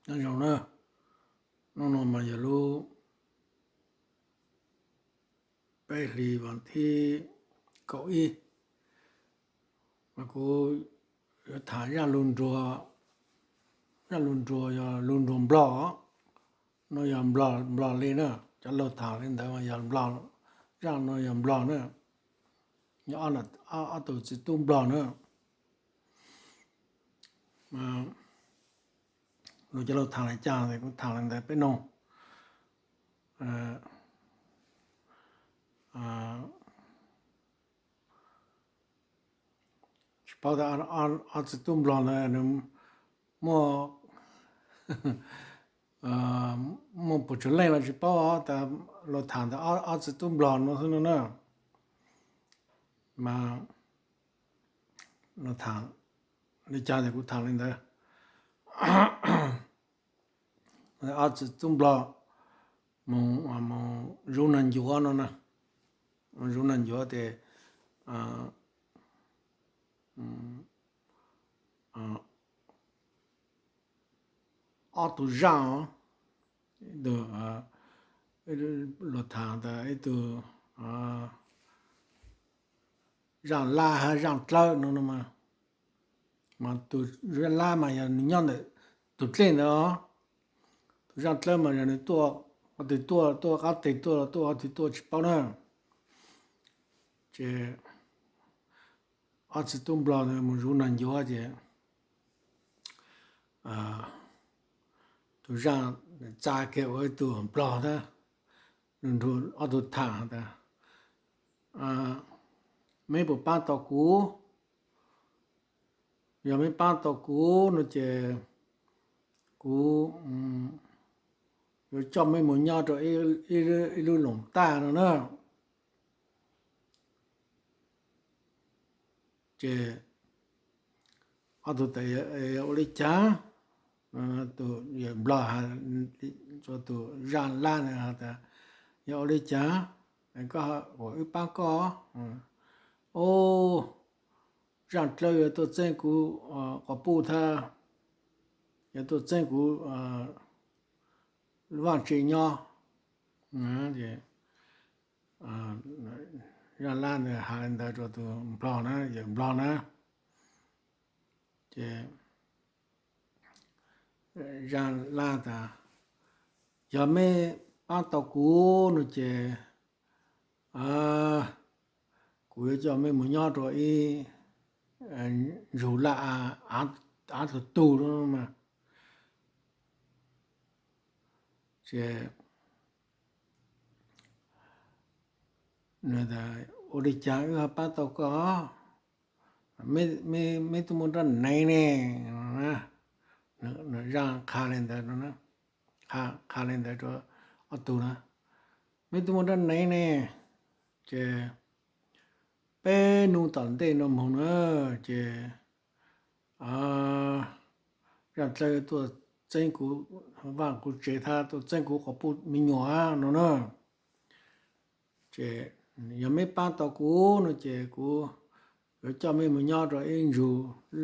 Nyob zoo na, hnub no mas yog lub peb hlis vas thib kaum ib, mas kuv yuav tham zaj lug nruag, zaj lug nruag yog lug nruag Nplog, no yog Nplog li na, cov laug tham li ntawd mas yog Nplog, zaj no yog Nplog na, yog ob tug txiv tub Nplog na. Luag cov laug tham li cas kuv tham li ntawd peb noog. Tsis paub tias ob txiv tub Nplog ntawd nws muaj, muaj puas tsuag leej los tsis paub, tas luag tham ntawd ob txiv tub Nplog no xwb no na. Mas luag tham li cas ces kuv tham li ntawd. Ob txiv tub Nplog mus, mus zuv nag ncuav no na, mus zuv nag ncuav ces ob tug zaj, luag tham tas ib tug zaj lab hab zaj dlawb no, mas tus zaj lab mas yog nws nyob ntawm tus dlej ntawd, tus zaj dlawb mas yog nws tuaj qhov twg tuaj, tuaj qab teg tuaj los tuaj qhov twg tuaj tsis paub na. Ces ob txiv tub Nplog mus zuv nag ncuav ces tus zaj tsa kiag ua ib tug Nplog thiab, nrug ob tug tham tas, meb puas pab tau kuv? Yog meb pab tau kuv no ces kuv yuav coj meb mus nyob rau ib lub loos taj no na. Ces ob tug tas, ua li cas? Tus yawm Nplog has rua tus zaj lab ntawd has tas, yog ua li cas koj ua wb pab koj? Zaj dlawb yuav tuaj txeeb kuv quas puj thiab, yuav tuaj txeeb kuv vaaj tse nyob. Zaj lab ntawd has li ntawd rua tus Nplog na, yawm Nplog na. Ces zaj lab tas, yog meb pab tau kuv no ces kuv yuav coj meb mus nyob rua ib ntsug laj av tug tug no mas. Ces ua li cas wb ho pab tau koj? Meb tuaj muaj dab neeg ne? Zaj qha li ntawd, qha li ntawd rua ob tug na, meb tuaj muaj dab neeg ne? Ces peb hnub tom ntej no moog na, ces zaj dlawb tuaj txeeb kuv vaaj kuv tsev thiab tuaj txeeb kuv quas puj me nyuam no na. Ces yog meb pab tau kuv no ces kuv yuav coj meb mus nyob rau ib ntsug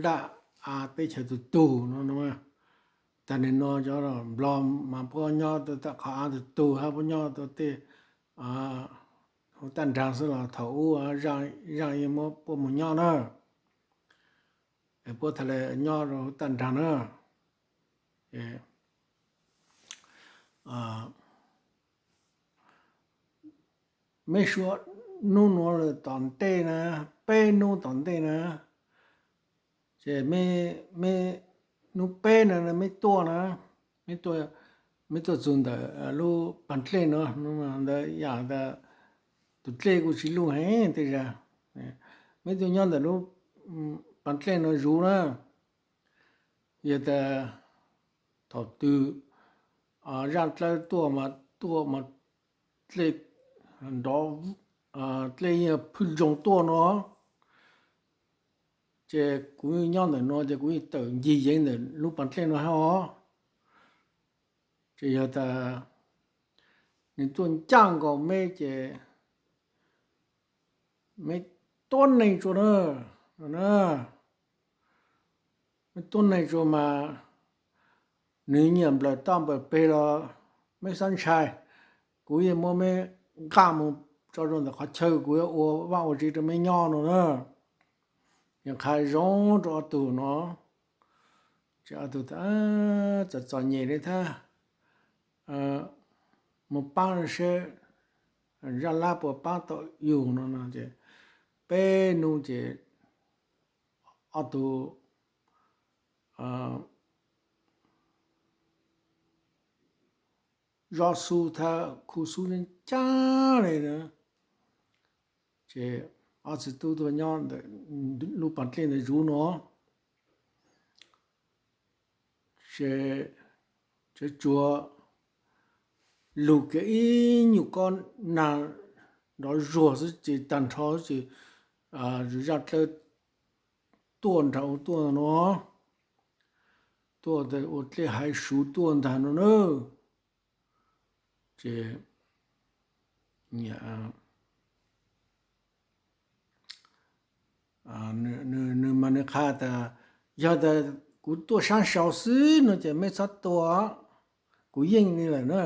laj av teb chaws tug tug no. Tag nws no cov Nplog mas puab nyob rau qhov av tug tug hab puab nyob rau tej huv taj nraag xwb los thaum ub zaj yeej muab puab mus nyob na, puab txhad le nyob rau huv taj nraag na. Meb suav hnub nuav lawm tom ntej na, peb hnub tom ntej na, ces meb, hnub peb na meb tuaj na, meb tuaj txug ntawm lub pas dlej no, ntawd yam tas tus dlej kuj tsis luj heev tej zag, meb tuaj nyob ntawm lub pas dlej no zuv na. Yog tas thaum twg zaj dlawb tuaj mas tuaj mas dlej nrov, dlej yeej phwj ntsoog tuaj no, ces kuv nyob ntawm no ces kuv yeej tawm ncig yeev ntawm lub pas dlej no hab os. Ces yog tas nws tuaj ncaj nkaus meb ces meb tuab neeg tsua na, meb tuab neeg tsua mas nws nyiam nplawm toj nplawm peg los meb txhob ntshai, kuv yeej muab meb nqa mus tso rau ntawm qhov chaw, kuv yuav ua vaj ua tsev rau meb nyob no na. Ces qha zoo rau ob tug no, ces ob tug txom txom nyem li thiab, mus paab seb zaj lab puas paab tau yus no no ces peb hnub ces ob tug zov xub thiab khu xub ncaj ncaj li na. Ces ob txiv tub tuaj nyob ntawm lub pas dlej ntawd zuv no, ces tsuas lug kiag ib nyuag kob nag nrov zuag xwb ces tag nrho ces zaj dlawb tuaj nrag ua tuaj no, tuaj ua dlej haiv suv tuaj ntag no na. Ces nws mas nws qha tas, yog tas kuv tuaj sab sau xwb no ces meb txhob tua, kuv yeej li lawm na.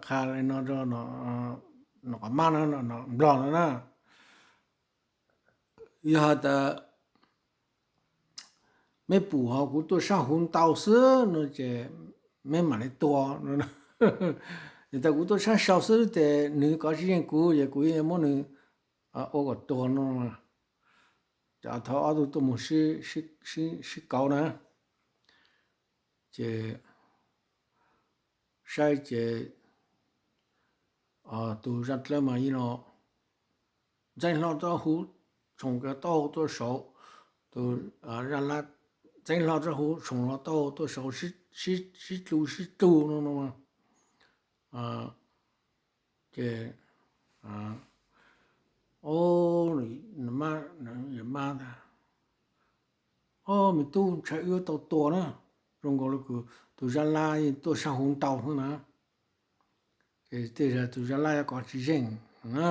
Qha li no rau Nom Qhov Mab no, Nplog no na. Yog tas meb pum ho kuv tuaj sab huv ntau xwb no ces meb mam li tua. Yog tas kuv tuaj sab sau xwb ces nws kov tsis yeej kuv ces kuv yeej muab nws ua kom tuag no. Ces thaum ob tug tuaj mus sib kauv na, ces saib ces tus zaj dlawb mas yeej no ntxeev hlo rab huv tshoom kiag taub hau tuaj saud, tus zaj lab ntxeev hlo rab huv tshoom hlo taub hau tuaj saud, sib dlu sib dlu no no. Ces mab tas, o me tub, ntshai wb yuav tau tua na, zoo nkaus li tus zaj lab yeej tuaj sab huv ntau xwb na. Ces tej zaum tus zaj lab yuav kov tsis yeej na.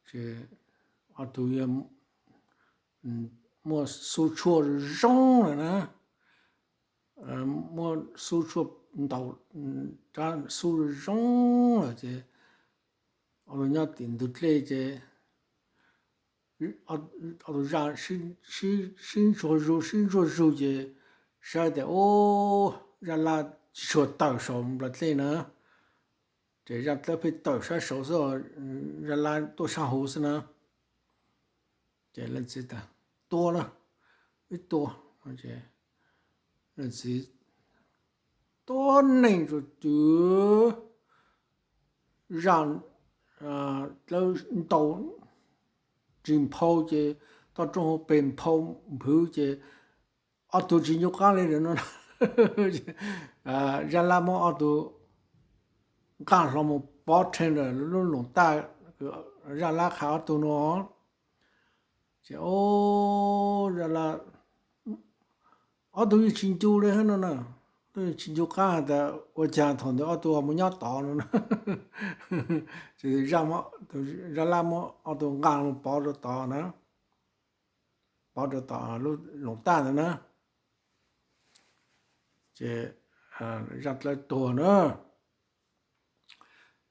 Ces ob tug muaj xub tshuaj zoo lawm na, muab xub tshuaj ntaus rab xub zoo lawm ces ob tug nyob tim ntug dlej ces ob tug zaj sib ntsuag zug sib ntsuag zug ces saib tias, o, zaj lab tsis tshua tawm saum nplawm dlej na. Ces zaj dlawb pheej tawm sab saud xwb, zaj lab tuaj sab huv xwb na. Ces leej txiv tas, tua na, wb tua. Leej txiv tua neeg rau twg zaj dlawb ntaus tsis nphau ces toj roob hauv pes nphau nphwv ces ob tug tsis ncu qab li lawm no. Zaj lab muab ob tug nqaj hlo mus pov rhe ntawm lub loos taj, zaj lab qha ob tug no. Ces o, zaj lab, ob tug yeej tsis ncu li no na, tsis ncu qab tas ua cas thaum ntawd ob tug mus nyob tod no na. Ces zaj lab muab ob tug nqaj mus pov rau tod na, pov rau tom lub loos taj ntawd na. Ces zaj dlawb tuag na,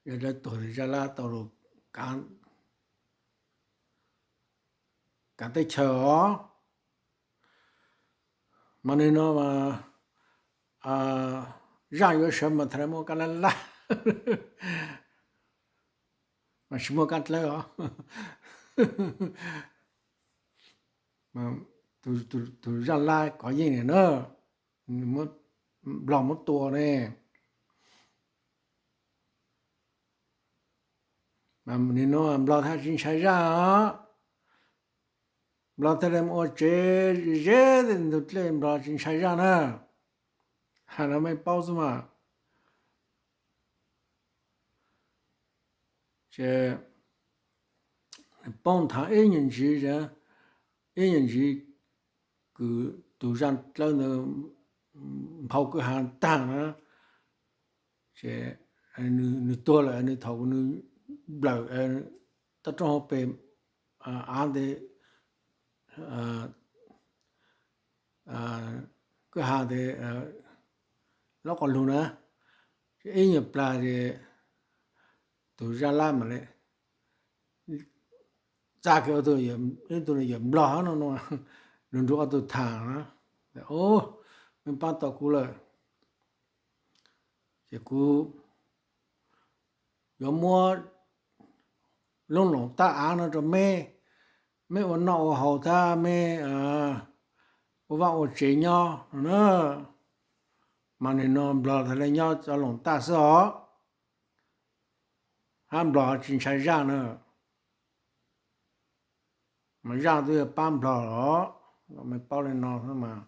zaj dlawb tuag, zaj lab tau lug kav teb chaws os. Mas nim no mas zaj yuav sawv mas thaum muaj kab lab lab, mas tsis muaj kab dlawb os. Tus zaj lab kov yeej na, nplog muab tua ne. Nim no nplog thiaj tsis ntshai zaj os. Nplog thiaj li mus ua tsev ze ntug dlej, nplog tsis ntshai zaj na. Hais los mej paub xwb mas. Ces poob nthav ib nyuag ntsis, ib nyuag ntsis kws tus zaj dlawb ntawd nphau kwj ha tag na, ces nws tuag lawm, nws thaum nws nplawm toj roob hauv pes av ntawd, kwj kwj ha tes lub qos lug na, ib nyuag plag ces tus zaj lab mam li txaj kiag tus, ib tug yawm nplog no, lug nrug ob tug tham na, o, mej pab tau kuv lawm, ces kuv yuav muab lub loom tab av no rau mej, mej ua noj ua haus thiab mej ua vaj ua tsev nyob no na. Mas nim no nplog txhad le nyob cov loom tab xwb os, hab nplog tsis ntshai zaj na. Mas zaj twb yog pab nplog los, mej paub le no mas,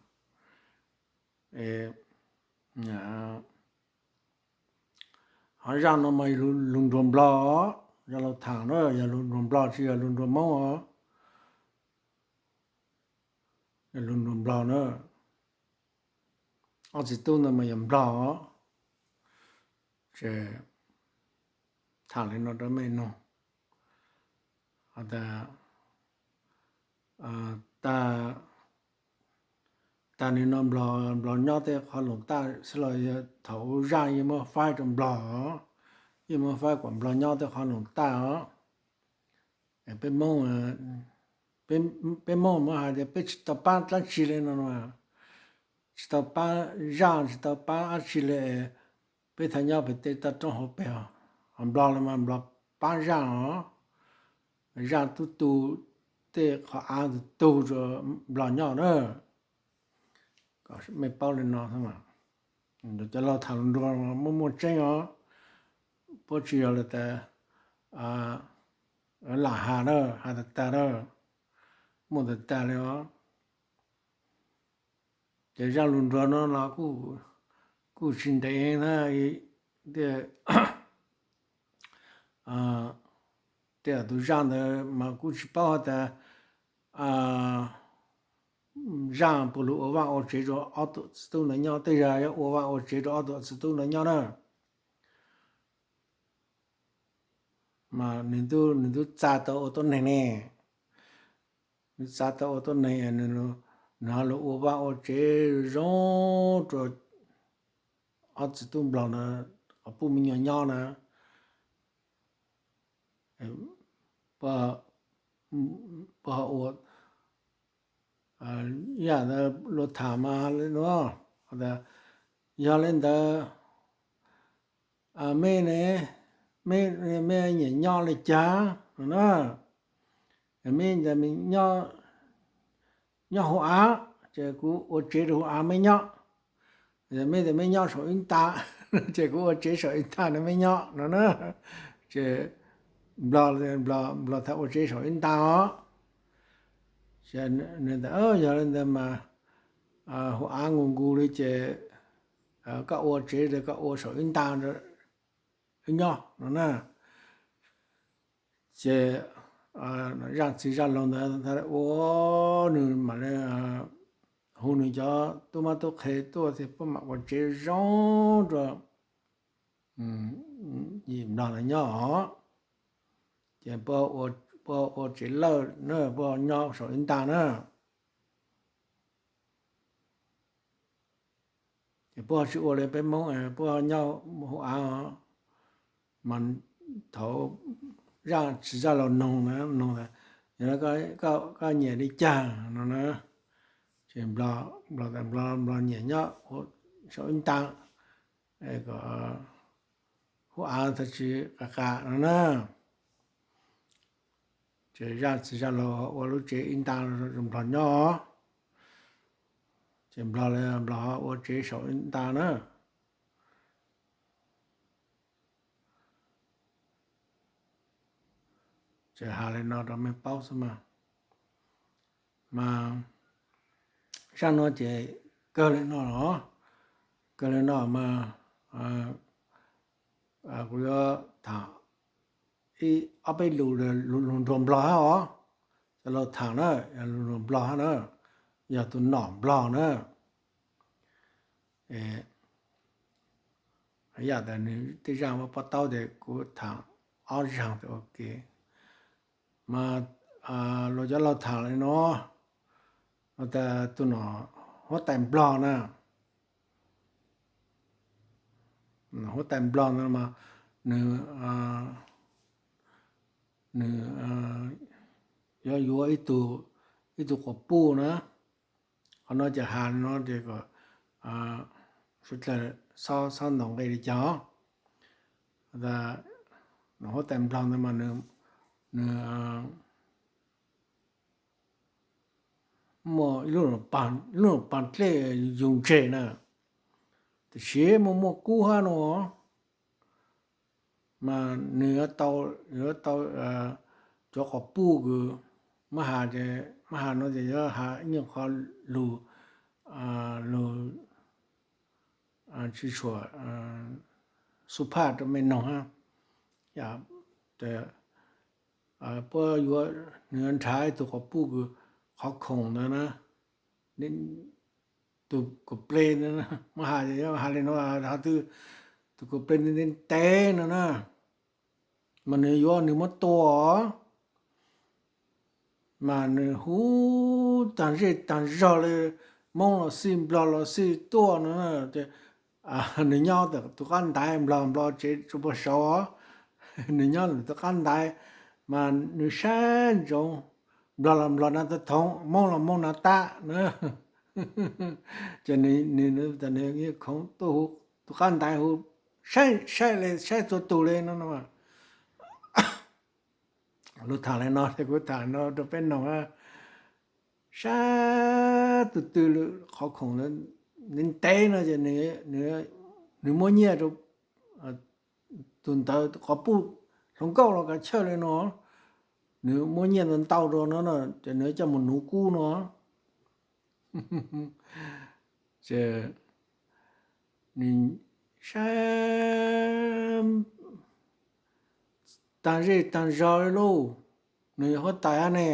ho zaj no mas lug nruag nplog, zaj laug tham na yog lug nruag nplog tsis yog lug nruag moob os, yog lug nruag nplog na. Ob txiv tub ntawd mas yog nplog os. Ces tham li no rau mej noog, tag nim no nplog nyob tej qhov loom tab xwb los yog thaum u zaj yeej muab faib rau nplog, yeej muab faib kom nplog nyob tej qhov loom tab os. Peb Hmoob muab hais tias peb tsis tau pab dlaab tsi li no, tsis tau pab zaj tsis tau pab dab tsi li, peb txhad nyob pem tej toj roob hauv pes, ho nplog los mas nplog pab zaj os, zaj tub tu tej qhov av tu rua nplog nyob na. Kom mej paub li no, cov laug tham lug nruag muaj muaj tseeb os, puab tsis yog lawv tas lam has na, has tag tag na, muaj tag tag li os. Ces zaj lug nruag no los kuj tsis ntev na, tej tus zaj ntawd mas kuj tsis paub has tas zaj puas lug ua vaj ua tsev rua ob tug txiv tub ntawd nyob, tej zag yuav ua vaj ua tsev rua ob tug txiv tub ntawd nyob na. Mas nws twb txav tau ua tuab neeg ne, nws txav tau ua tuab neeg, nws ho lug ua vaj ua tsev zoo rua ob txiv tub nplog na, puj me nyuam nyob na. Puab ho ua, yam ntawd luag tham mas li no, yog li ntawd mej, mej nyiam nyob li cas no na, mej nyob hauv av ces kuv ua tsev rau hauv av mej nyob. Mej tas mej nyob saum ib nta ces kuv ua tsev saum ib nta rau mej nyob no na. Ces nplog, nplog txhad ua tsev saum ib nta os. Nws tas yog li ntawd mas hauv av nkus nkus li ces koj ua tsev koj ua saum ib nta wb nyob no na. Ces zaj txiv zaj laug ntawd ua, nws mam li hu nws cov tub mab tub qhe tuaj thiab puab mam ua tsev zoo rau yim nplog ntawd nyob os. Ces puab ua tsev lawj na, puab nyob saum ib nta na. Ces puab tsis ua li peb Hmoob, puab nyob hauv av. Mas thaum zaj txiv zaj laug noog na, noog tas yog koj nyiam li cas no na, ces nplog, nplog tas nplog, nplog nyiam nyob saum ib nta kom hauv av txhad tsis qas qas no na. Ces zaj txiv zaj laug ua lub tsev ib nta rau nplog nyob. Ces nplog, nplog ua tsev saum ib nta na. Ces has li no rau mej paub xwb mas. Mas zaj no ces kawg li no los, kawg li no mas kuv yuav tham ib ob peb lus, lus nruag nplog hab os. Cov laug tham na, lus nruag nplog hab na, yog tus nom nplog na. Yam tas nws tej zaj muaj pob taub tes kuv tham ob zaug tes ua ke. Mas luag cov laug tham li no, tas tus nom huab tais nplog na, huab tais nplog ntawd mas nws, nws yuav yuav ib tug, ib tug quas puj na. Qhov no ces has no ces kom sawv daws txhob ntaus nqi li cas. Huab tais nplog ntawd mas nws muaj ib lub, lub pag dlej yug ntseg na, tiam sis muaj muaj kub hab no. Mas nws yuav tau, yuav tau cov quas puj kws muab has, muab has no ces yuav has ib nyuag qho lug, lug tsis tshua xub phaj rau mej noog hab. Puab yuav, nws yuav nrhav ib tug quas puj kws qhov khoom ntawd na, tus complain ntawd, muab has, has li no, ho twg, tus complain ntev ntev no na, mas nws yuav, nws muab tua, mas nws hu taag zej taag zog li, Moob los xij, Nplog los xij tuaj no na. Nws nyob ntawm tus qab ntaiv, Nplog, Nplog tsev tsis puag saud, nws nyob ntawm tus qab ntaiv, mas nws saib ntsoov, Nplog los Nplog nas tag thoov, Moob los Moob nas tab na. Ces nws, nws, nws khoov tuaj hu tus qab ntaiv, hu saib, saib li, saib txhua tus li no. Lug tham li no, kuv tham no rau peb noog, saib tus twg qhov khoom ntev ntev no ces nws muab nyiaj rau tus ntawd, quas puj hluas nkauj los kav chawj li no, nws muab nyiaj ntau ntau rau no ces nws coj mus nuv kub no. Ces nws saib taag zej taag zog li lauj, nws yog huab tais hab ne.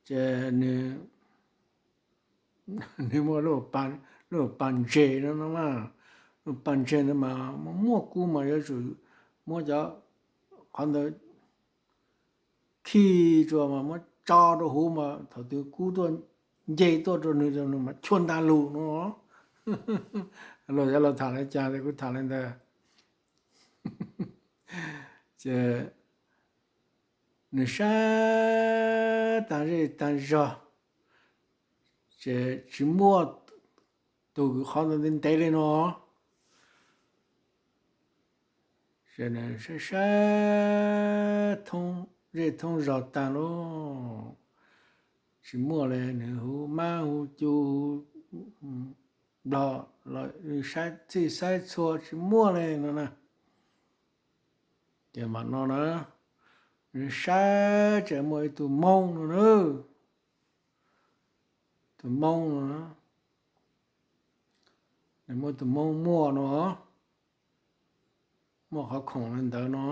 Ces nws, nws muaj lub pag ntses no, lub pag ntses ntawd mas muaj kub mas yuav tsum muab cov qhov ntawd khi rua mas muab tso rau huv mas thaum twg kub tuaj nce tuaj rau nws, nws mas chua ntag lug no. Los yog los tham li cas ces kuv tham li ntawd. Ces nws saib taag zej taag zog, ces tsis muaj tus kws qhov ntawd ntev ntev li no. Ces nws saib saib thoob zej thoob zog taag lauj, tsis muaj li. Nws hu mab hu cu, hu Nplog los saib txhij saib txhua tsis muaj li no na. Ces mam no na, nws saib ces muaj ib tug Moob no na, tus Moob no, nws muaj tus Moob muaj no, muaj qhov khoom li ntawd no.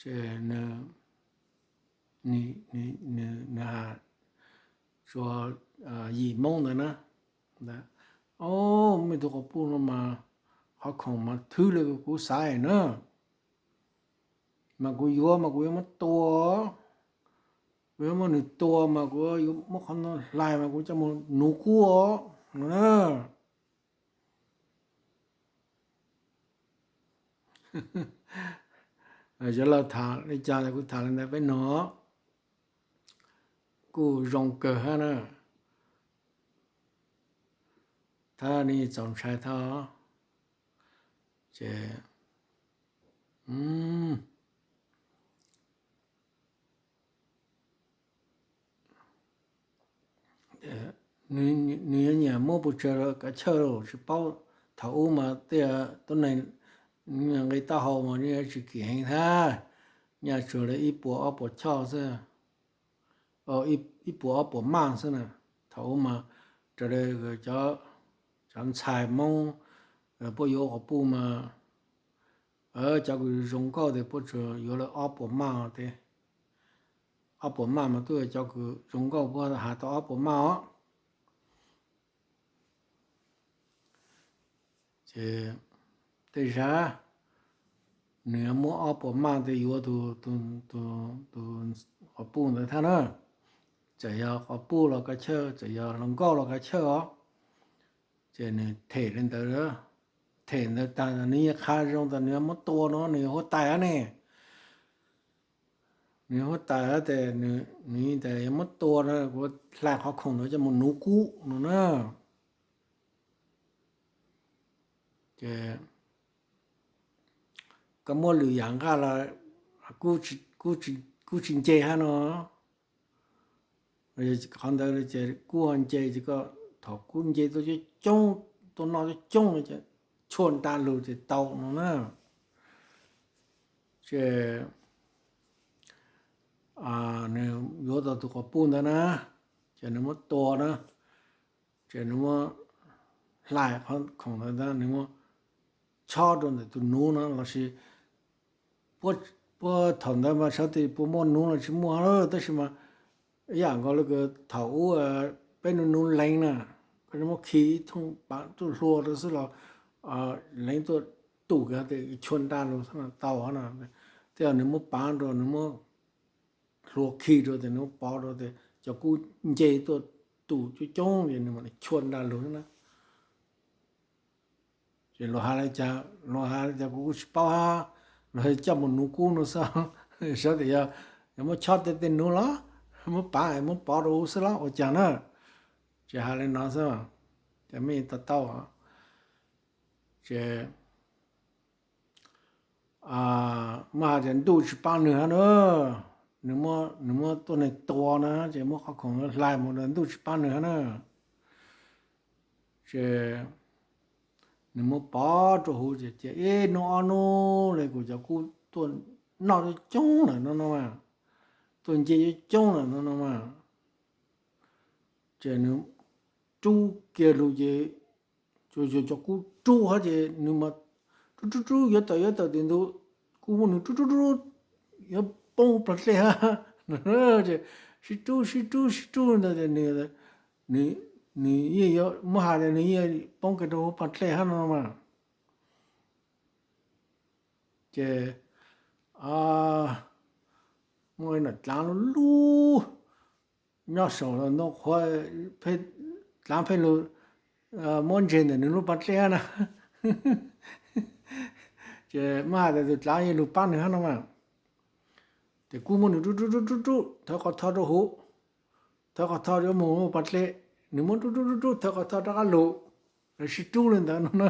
Ces nws, nws has tsua yim Moob ntawd na, o, muaj ib tug quas puj no mas qhov khoom mas thwv li kuv xav na, mas kuv yuav mas kuv yuav muab tua, kuv yuav muab nws tua mas kuv yuav muab qhov no hlais mas kuv coj mus nuv kub no na. Yog los tham li cas kuv tham li ntawd peb noog, kuj zoo kawg hab na. Thab nej txaus ntshai thab, ces nws yuav nyiam muab pes tsawg los kav chawj los tsis paub. Thaum ub mas tej tuab neeg nqi taub hau mas yeej tsis kim heev thiab, nyiaj tsuag li ib puas ob puas choj xwb, ib puas ob puas maj xwb na. Thaum ub mas raws li cov ntxhais Moob puab yuav quas puj mas cov kws zoo nkauj tes puab tsuas yuav lawv ob puas maj tes, ob puas maj mas twb yog cov kws zoo nkauj puab has tau ob puas maj os. Ces tej zag nws muab ob puas maj tes yuav tus quas puj ntawd thab na. Txawm yog quas puj los kav chawj, txawm yog hluas nkauj los kav chawj os. Ces nws them li ntawd. them ntawd tag nws yeej qha zoo tas nws muab tua no nws yog huab tais ne. Nws yog huab tais tes nws tes yog muab tua no kuv hlais qhov khoom ntawd coj mus nuv kub no na. Ces koj muab lwm yam nqaj los kuj tsis nce hab no. Qhov ntawd ces kuj ho nce ces koj thaum kub nce tuaj coob coob, tuaj noj coob coob ces chua nra lug ces tau no na. Ces nws yuav tau tus quas puj ntawd na, ces nws muab tua na, ces nws muab hlais qhov khoom ntawd ntag, nws muab chob rau ntawm tus nuv no lossis puab thaum ntawd mas xyov tias puas muaj nuv los tsis muaj lawm, tab sis mas ib yam nkaus li thaum ub peb nuv nuv leev na, koj muab khi ib thooj pav tuaj hlua rau xwb los leev tuaj tus kiag tias chua nra lug xwb no tau no. Tej zaum nws muab pav rau, nws muab hlua khi rau tias nws muab pov rau tias cov kub nce tuaj tus coob coob ces nws mam chua nra lug xwb na. Ces luag has li cas, luag has li cas kuv kuj tsis paub hab, luag coj mus nuv kub no xwb. Xyov tias yog, yog muab chob tej tej nuv los muab pav muab pov rau huv xwb los ua cas na. Ces has li no xwb, ces mej to taub. Ces muab has tias ntuj tsis pab nws hab na, nws muab tuab neeg tua na ces muab qhov khoom hlais mus ntuj tsis pab nws hab na. Ces nws muab pov rau huv ces cia ib hnub ob hnub li kuv cov kub tuaj noj coob lawm no no mas, tuaj nce coob lawm no no mas. Ces nws rub kiag lug ces cov kub rub hab ces nws mas rub rub rub yuav tawm yuav tawm tim ntug, kub muab nws rub rub rub yuav poob plog dlej hab. Ces sib rub sib rub sib rub ntawd ces nws yeej yuav muab has tias nws yeej poob kiag rau huv plog dlej hab no mas. Ces muaj ib nom dlaav lub lub nyob saum ntoo qhuav, dlaav pheej lug muab ntseg ntawm nws lub plog dlej na. Ces muab has tias tus dlaav yeej lug pab nws hab no mas. Ces kub muab nws rub rub rub rub rub thawb qhov thoj rau huv, thawb qhov thoj rau mus plog dlej, nws muab rub rub rub rub thawb qhov thoj rov qab lug, sib rub li ntawd no na.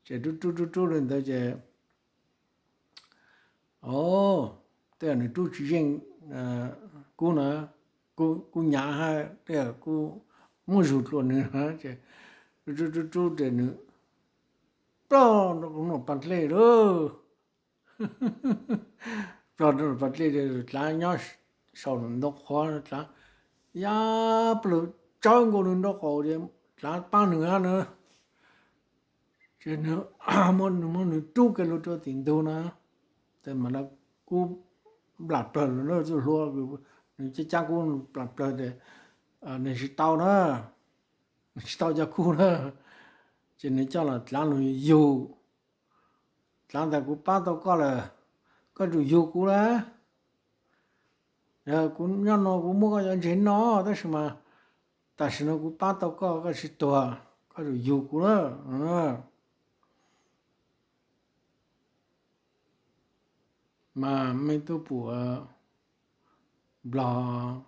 Ces rub rub rub rub li ntawd ces, o, tej zaum nws rub tsis yeej kub na, kub nyav hab tej zaum kub muab zug dlua nws na ces rub rub rub rub ces nws ploj rau plog dlej lawm. Ploj rau plog dlej, dlaav nyob saum ntoo qhuav, dlaav ya plawg tsawv nkaus nws nraub qaum, dlaav paab nws hab na. Ces nws muab nws rub kiag lug rau tim ntug na, ces mas kub nplam plawg lug na, txuj hlua, nws cab cab kub nplam plawg ces nws tsis tau na, nws tsis tau cov kub na. Ces nws coj los dlaav lug yug, dlaav tas kuv pab tau koj lawm, koj tsum yug kuv lawm. Yog kuv nyob no kuv muab koj cov ntseg noj, tab sis mas tam sim no kuv pab tau koj, koj tsis tuag, koj tsum yug kuv lawm. Mas mej tub pum Nplog,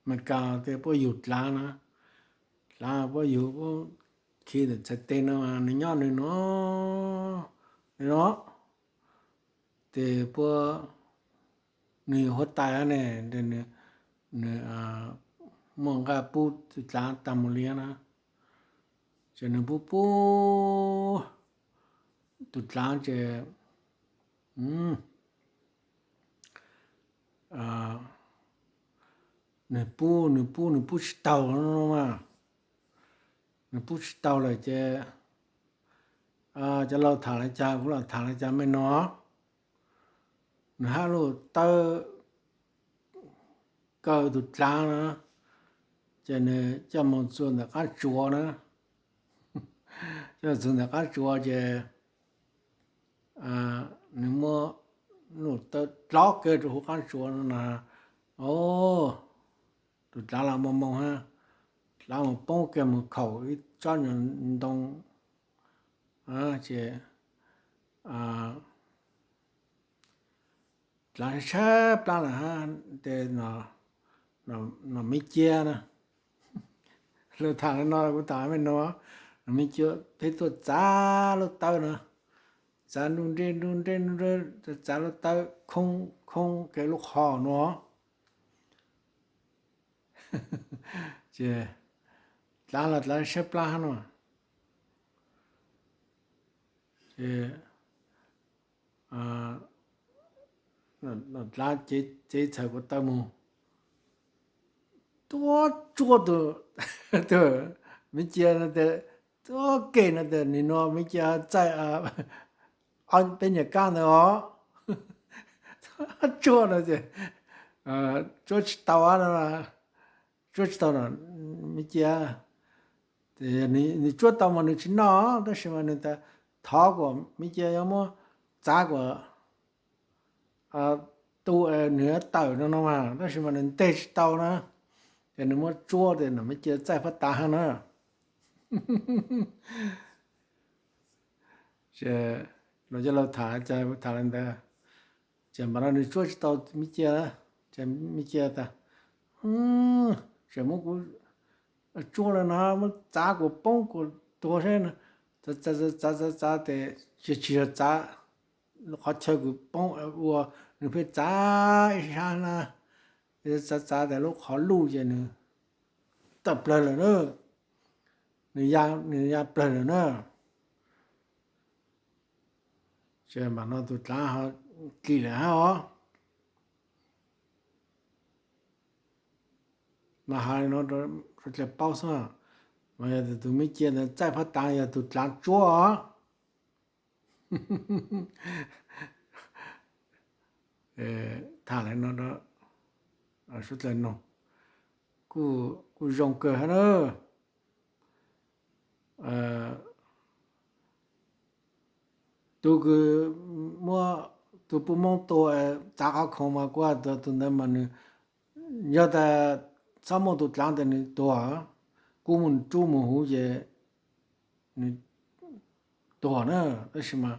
Amelikas tej puab yug dlaav na, dlaav puab yug, khi ntawm txhais tes no, nws nyob nws no, nws no, ces puab, nws yog huab tais ne, nws muaj nqaj pub tus dlaav tag mus li na, ces nws pub pub tus dlaav ces nws pub, nws pub, nws pub tsis taug no mas, nws pub tsis taug lawm ces cov laus tham li cas kuv los tham li cas mej no, nws hab lug tawb kaw tus dlaav na, ces nws coj mus txua ntawm qaab tsuav na, coj txua ntawm qaab tsuav ces nws muab lub tawb dlov kiag rau huv qaab tsuav no na, o, tus dlaav los moo moo hab, dlaav mus poob kiag mus khaum tsob nyuag ntoo, ces dlav tshaib plab lawm hab, tes no, Miv Cia na, lawv tham li no kuv tham me no, Miv Cia pheej tuaj txav lub tawb no, txav nruj nreb nruj nreb nruj nreb, txav lub tawb khoob khoob ke lub qhov no. Ces dlav los dlav tshaib plab hab no. Ces dlav cev txhais ko taw mus, tuaj tsuab tus, tus Miv Cia no tes, tuaj ke no tes, nim no Miv Cia txaij ob peb nyuag kab ntawd os. Tsuab no ces tsuab tsis tau, tsuab tsis tau no, Miv Cia, nws tsuab tau mas nws tsis noj, tab sis mas nws thov kom Miv Cia yuav muab txav kom tu nws tawm no no mas, tab sis mas nws nteg tsis tau na, ces nws muab tsuab tes no Miv Cia txaij phab tav hab na. Ces los cov laus tham, tham li ntawd, ces npam no nws tsuab tsis tau Miv Cia, ces Miv Cia tas, tseem muab kuv tsuab li no, muab txav kuv poob kuv tuag seb. Txav txav txav txav tes tsis yog txav qhov chaw kuv poob ua, nws pheej txav ib sab na, txav txav tas lub qhov luj ces nws tawm plawg lawm na, nws ya, nws ya plawg lawm na. Ces npam no tus dlav ho kis lawm hab os. Mas has li no rau sawv dlawg paub xwb, mas yog tus Miv Cia ntawd txaij phab tav yog tus dlav tsuab os. Tham li no rau sawv dlawg noog, kuj zoo kawg hab na. Tus kws muab tus puj moob tua txav qhov khoom mas kuv has tas tus ntawd mas nws, yog tas txhob muaj tus dlav ntawd nws tuag, kuv mus rub mus huv ces nws tuag na, tab sis mas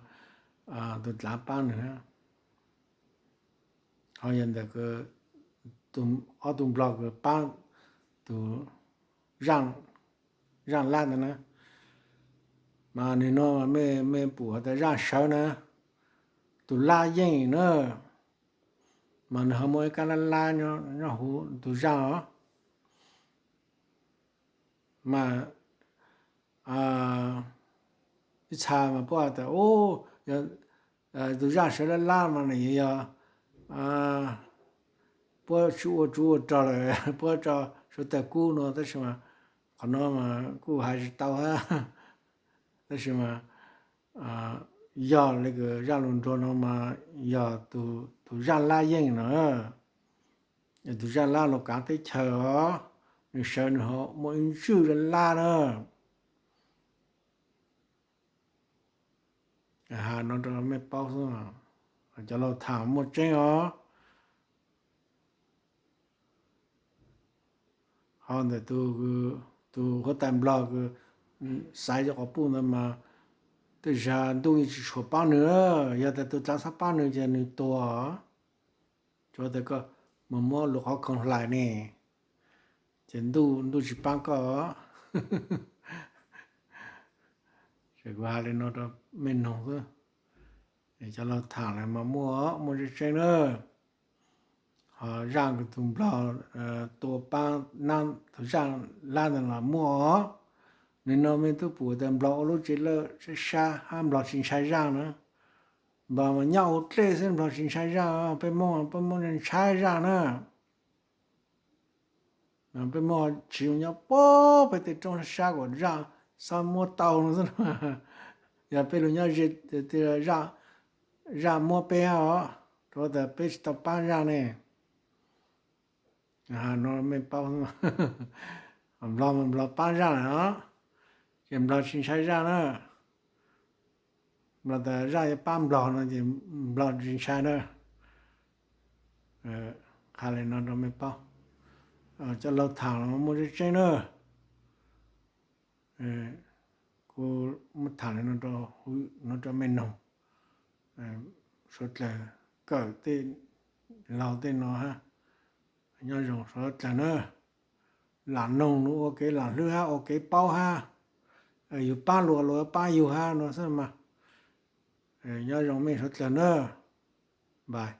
tus dlav pab nws. Ho yog ntawm ob tug nplog kws pab tus zaaj lab ntawd na, mas nws no mej pum has tas zaaj sawv na, tus lab yeej na, mas nws ho muaj ib kab lab lab nyob huv tus zaaj os. Mas ib txha mas puab has tas, tus zaaj sawv lab lab mas nws yog puab tsis ua tsuv ua rog lawm, puab tso sawv tawg kub no, tab sis mas qhov no mas kuj has tsis tau hab. Tab sis mas yog li kws zaaj lug nruag no mas yog tus zaaj lab yeej no, tus zaaj lab lug kaav teb chaws os, nws sawv nws ho muaj ib ntswj lab lab na. Has no rau mej paub xwb, cov laug tham muaj tseeb os. Ho ntawm tus huab tais nplog kws xaiv cov quas puj ntawd mas tej zag ntuj yeej tsis tshua paab nws, yog tas tus dlav txhob paab nws ces nws tuag. Tsuav tas koj mus muab lub qhov khoom hlais ne, ces ntuj, ntuj tsis paab koj. Ces kuv has li no rau mej noog xwb. Cov laug tham lawm mas muaj, muaj tseeb tseeb na. Ho zaaj tus nplog tua paab nab tus zaaj lab ntawd los muaj os. Nws no mej tub pum tas nplog ua lub tsev lawj sab sab hab nplog tsis ntshai zaaj na. Nplog mas nyob ua dlej xwb nplog tsis ntshai zaaj, peb Moob, peb Moob ntshai zaaj na. Peb Moob tsis nyob puag pem tej roob sab kom zaaj xob muab tau no xwb. Yog peb lug nyob ze, zaaj muab peb os, rau tas peb tsis tau paab zaaj ne. No mej paub, nplog mas nplog paab zaaj lawm os, ces nplog tsis ntshai zaaj na. Nplog tas zaaj yuav paab nplog no ces nplog tsis ntshai na. Qha li no rau mej paub, cov laug tham los muaj tseeb tseeb na. Kuv muab tham li no rau, no rau mej noog suav dlawg kawm tej laug tej no hab. Nyob zoo suav dlawg na. Lam noog nws ua kev lam hlwb hab ua kev paub hab, yus pab luas luas pab yus hab no xwb mas. Nyob zoo mej suav dlawg na. Bye.